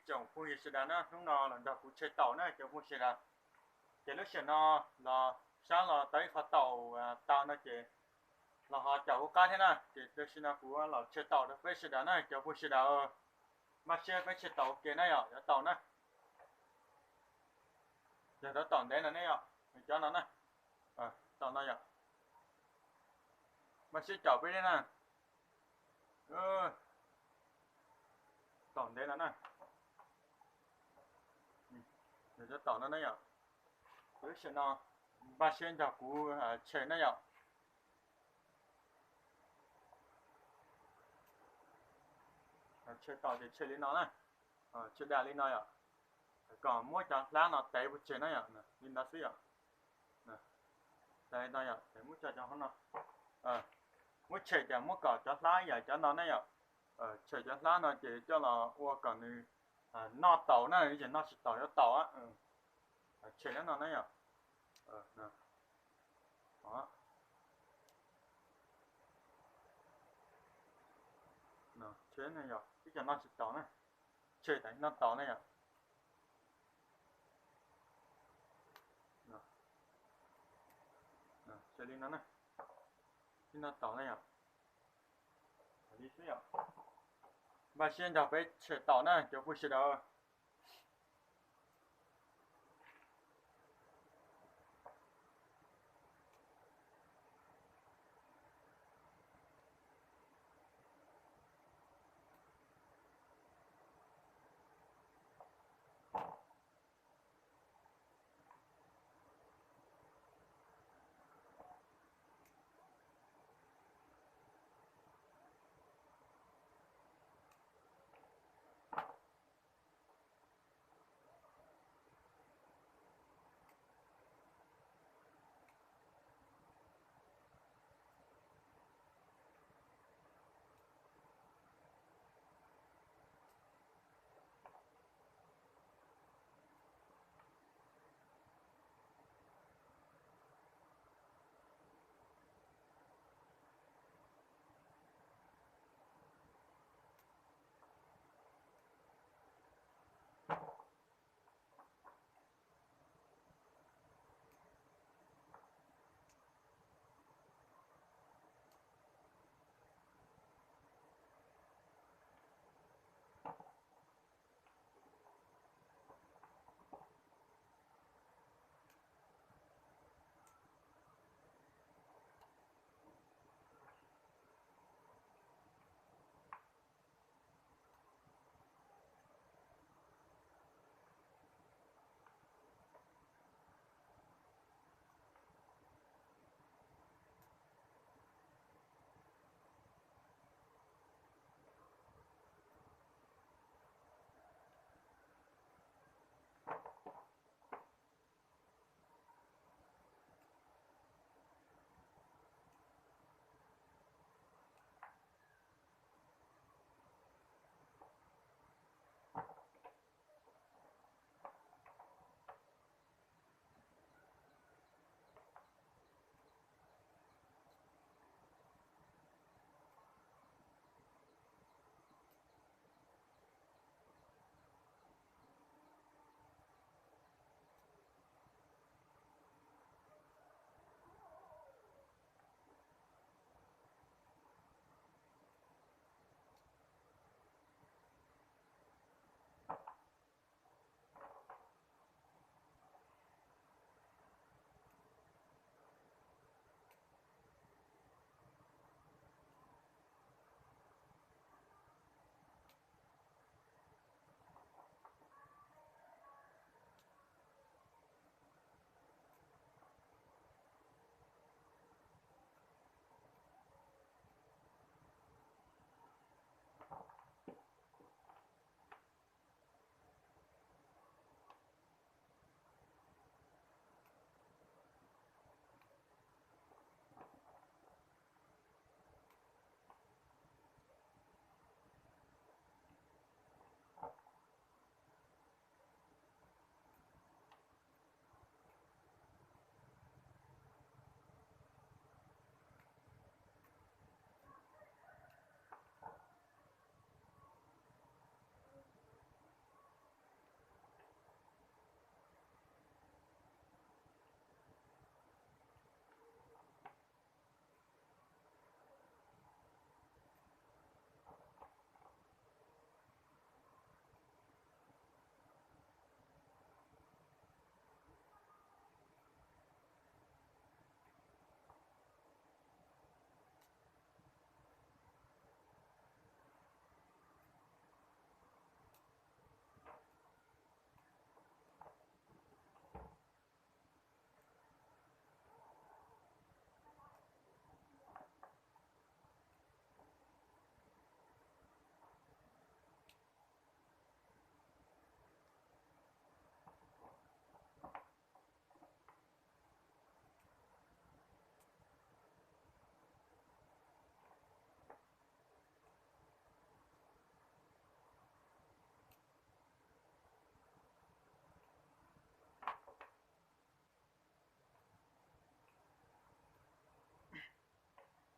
Tsoom phooj ywg sawv daws na, hnub no los nrog kuv tshem taum na cov phooj sawv daws. Ces lub sij hawm no los sab los tau ib qho taum tau no ces los ho caum kuv qab thiab na, ces tam sim no kuv los tshem taum rau peb sawv daws na cov phooj sawv daws. Npaj siab peb tshem taum ua ke na yom, cov taum na. Yog cov taum ntev no ne yom, cov no na, taum no yom. Npaj siab caum peb thiab na. Taum ntev no na. Yog cov taum no na yom. Lub sij hawm no npaj siab nrog kuv tshem na yom. Tshem taum ces tshem li no na. Tshem dam li no yom. Kom muab cov hlab no tev pov tseg na yom, li ntawd xwb yom. Li no yom, muab coj cov hauv no. Muab tshem ces muab kom cov hlab yam cov no na yom. Tshem cov hlab no ces coj los ua kom nws noj taum na, ib co noj tsis taus yuav taum. Tshem cov no na yom. Tshem yom, ib co noj tsis taus na. Tshem tas noj taus na yom. Tshem li no na. Ib noj taus na yom. Li xwb yom. Npaj siab nrog peb tshem taum na cov phooj ywg sawv daws.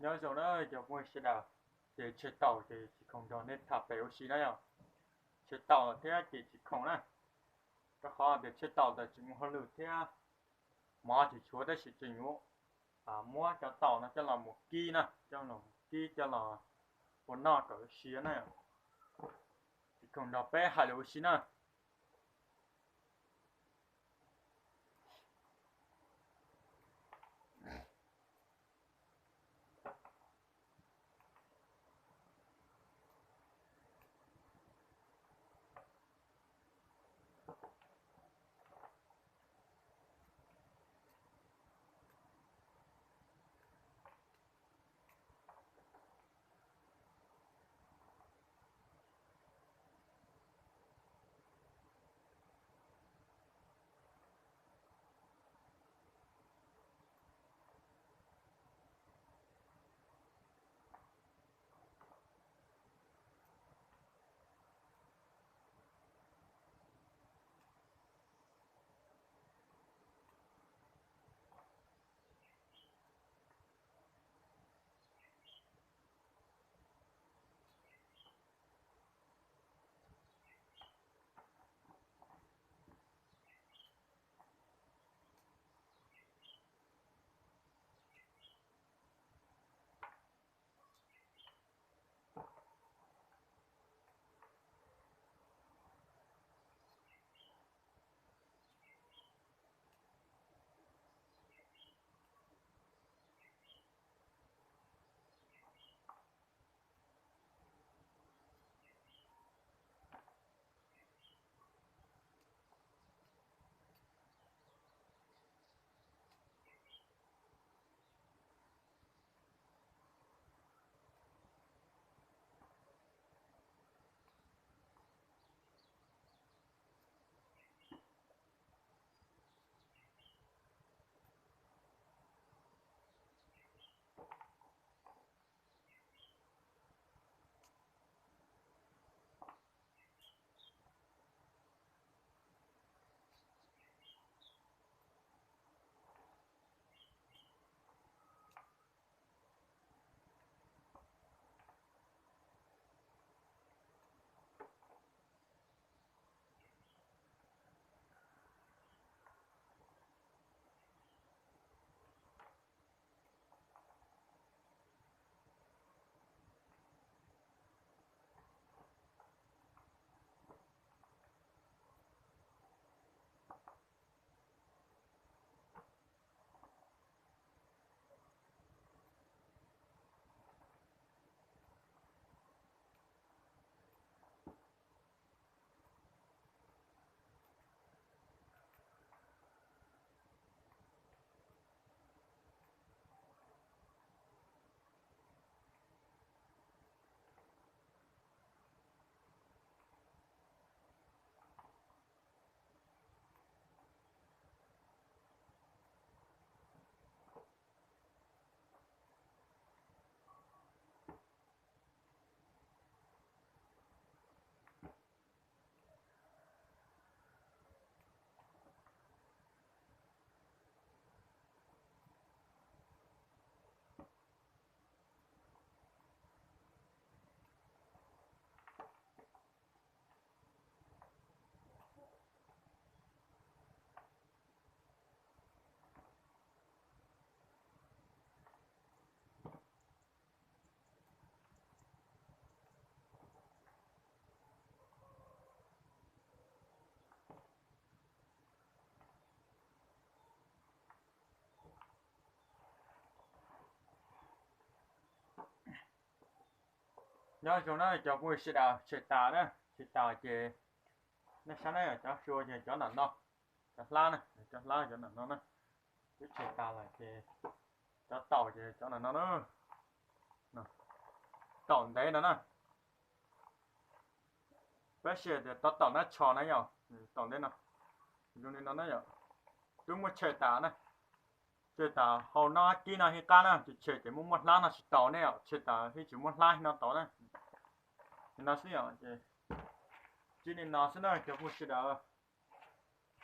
Nyob zoo na cov phooj ywg sawv daws, ces tshem taum ces tsis khoom nrog nej tham pem ua si na yom. Tshem taum thiab ces tsis khoom na, rau qhov tias tshem taum ntawd tsis muaj hauj lwm thiab mov tsis tshuav, tab sis tseem yuav muab cov taum no coj los mus kib na, coj los kib coj los ua noj kom siav na. Tsis khoom nrog peb hais lus ua si na. Nyob zoo na cov phooj ywg sawv daws, tshem tas na, tshem tas ces nej saib na, cov sua ces cov nram no, cov hlab na, cov hlab cov nram no na, twb tshem tas lawm ces cov taum ces cov nram no na, taum ntev no na. Peb sim tias cov taum nab tsho na yom, taum ntev no, zoo li no na yom, twb muab tshem tas na. Tshem tas hauv no kib no hib qab na, ces tshem ces muaj muaj hlab no tsis tau ne yom, tshem tas hib tsis muaj hlab no tau na. Li no xwb yom, ces tsis li no xwb na cov phooj ywg sawv daws.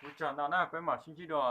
Ua tsaug ntau na, peb mam sib ntsib dua.